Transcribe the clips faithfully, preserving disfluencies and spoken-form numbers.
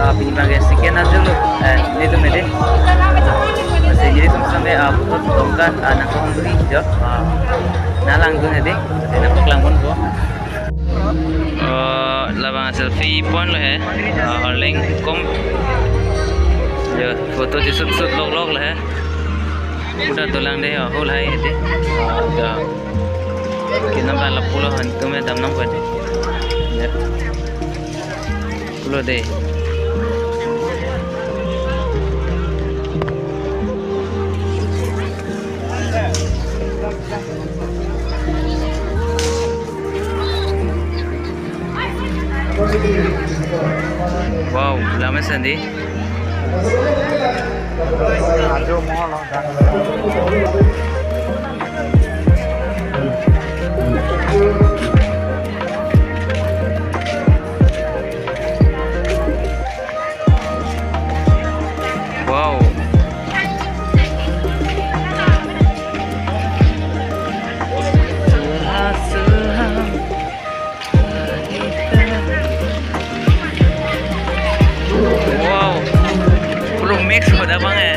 Pini abangke second ajo lo, eh, nelitum ede. Masi nelitum same, ah, puthot tongka, ah, nangkong duri jo, ah, nanglang dun ede, ede nangpaklang ponpo. Oh, labang selfie point lo he, ah, arleng kom. Jo, photo cheshoot shoot lok lok lo he. Puta dolang de, oh, hol hai ede. Ah, jo. Kinam ba lapulo han tum he damnang pu ede. Jo. Pulo de. Wow, lama sandi. Wow. Wow. Belum mix pada bang eh.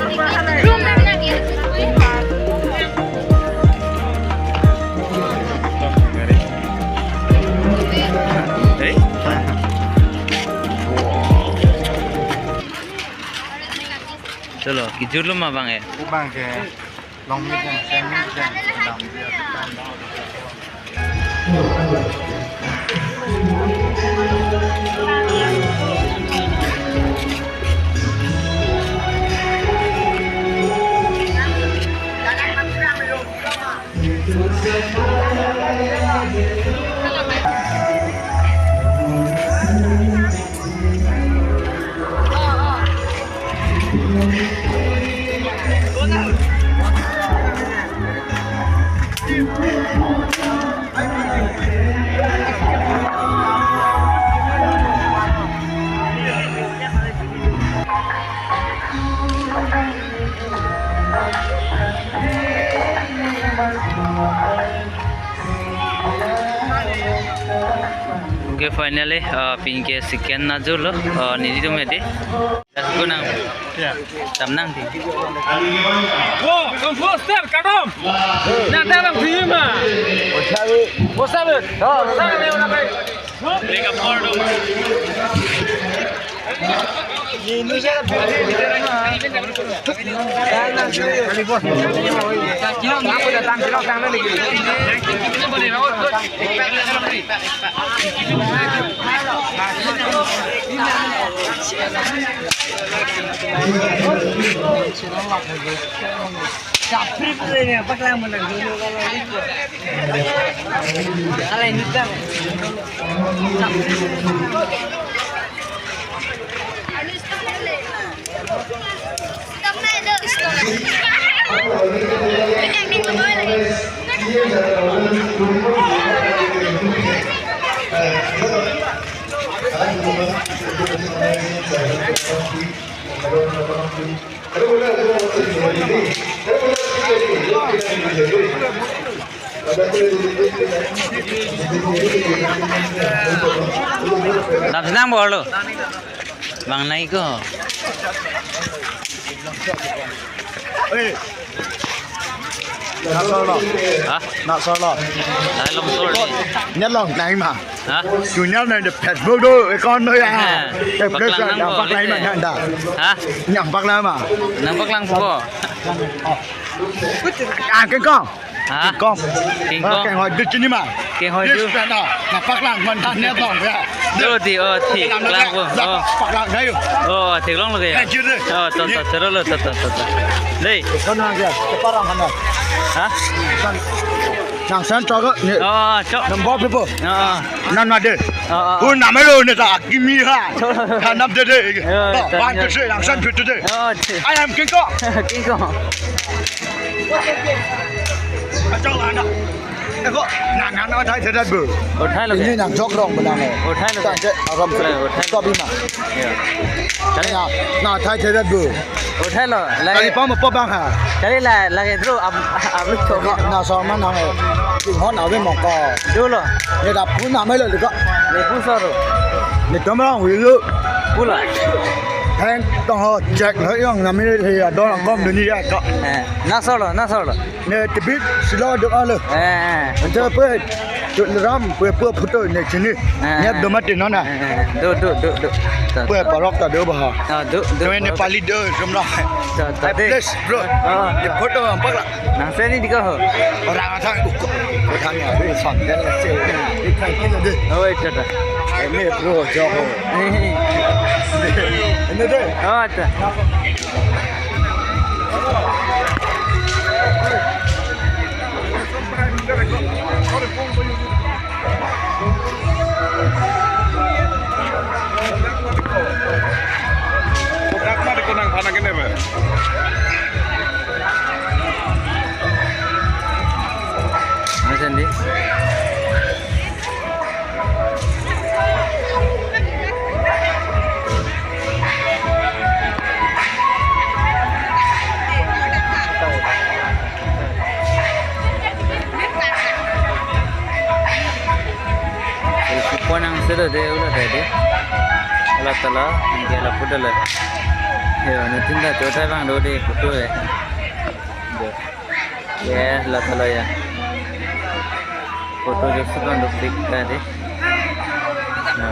Eh? Chalo, kejut lo ma bang eh. Bang ke. Long mit jang, seng mit jang, dam dia. Okay, finally, uh, pini ke second ajo lo, uh, nelitum ede. Gunang. Ya. Damnang di. Wo, kung fu star kadom. Na dalam sini ma. Wo sabe. Oh, sabe orang kai. Lega pordo. Dam sinang bolo. Bang nai ko. Eh. Nak solo. Hah? Nak solo. Nai long sol ni. Nya long nai ma. Hah? Junior na de Facebook do account do ya. Eh, eh, paklang nang paklang ko, ma eh. Nang da. Hah? Nang paklang ma. Nang paklang ko. Ah, kengkong. Hah? Kengkong. Kengkong. Ah, kengkong du chini ma. Kengkong du. Nang paklang man than ne tong ya. Do di, oh, thik lang ko. Oh. Paklang na yo. Oh, thik long lo ke. Nang jir de. Oh, to, to, to, to, to, to, to. Dei. Kon nang ya. Parang hana. Hah? Nang san chok ni. Oh, chok. Number people. Oh. Nan ma de. Oh, oh, oh. Hun namelo ne ta kimi ha. Chok. Ha nam de de. Oh, to, one, two, three, nang san pit de. Oh, thik. I am King Kong. King Kong. Achok la na. Eko, nang nang uthai thedet bu. Uthai lo ke? Ini nang jok rong benang eh. Uthai lo ke? Tangke aram. Uthai lo. Stop ima. Ya. Chale na, na uthai thedet bu. Uthai lo. Lagi. Kali pam apa bang ha? Chale la, lagi dro, ab, ab lu chok. Eko, na sama nang eh. Tinghon ave mongko. Dolo. Ye da pun nama lo eko. Ye pun soro. Ye tomang wi lo. Pula. Hang tong ho check lo yong nami le adon kom duni ya ka. Eh, nasolo, nasolo. Ne tebit silo do alo. Eh, eh. Ante pe tu ram pe pe photo ne chini. Eh, ne eh. Do mati nona. Eh, eh. Do, do, do, do. To, pe to. Parok ta do baha. Ah, do, do. Ne parok. Nepali do rum na. To, to, de. Please, bro. Ah, ah. Ye photo ampak la. Nang seni di ko ho. Orang asal buku. Kotanya, ini sambil nasi. Ini kan kita deh. Oh, itu dah. Ini bro, jauh. Ini. Ini deh. Oh, itu. Kodak ma deko nang phana kene ba. Mas Andi. Selfie point ang selo de, ulo de de. Ulo tala, ningke lapu dolo. Yo, nitin da chota bang do de, photo e. Do. Ye, la tala ya. Photo jo sukan do click ta de. Na.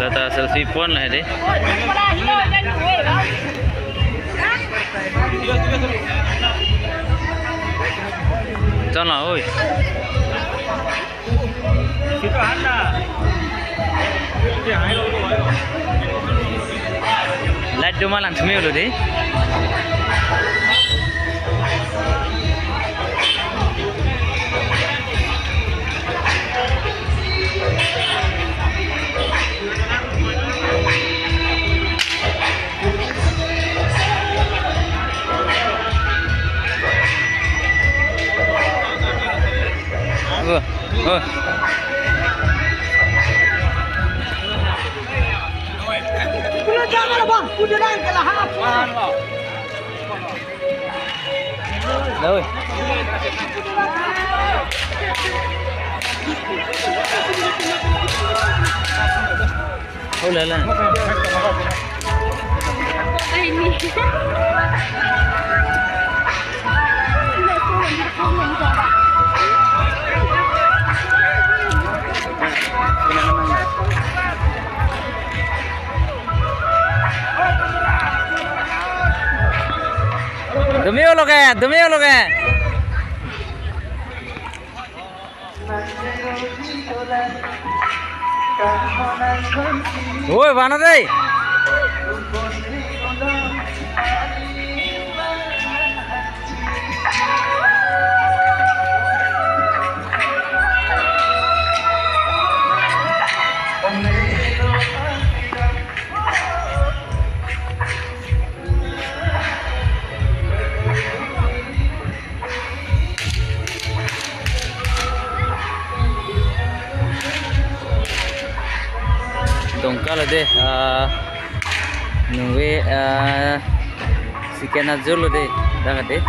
Lata selfie point la de. Chana oi. Light do ma lang thumi ulo de. Oh, oh. Pulo jangan, Bang. Udah lang, kalah hap. Oi. Oh, la, la. Ay, ni. Dumi ulo ke, dumi ulo ke. Oi, vana dei. Dongka la de, ah, nungve, ah, second ajol lo de, dak de.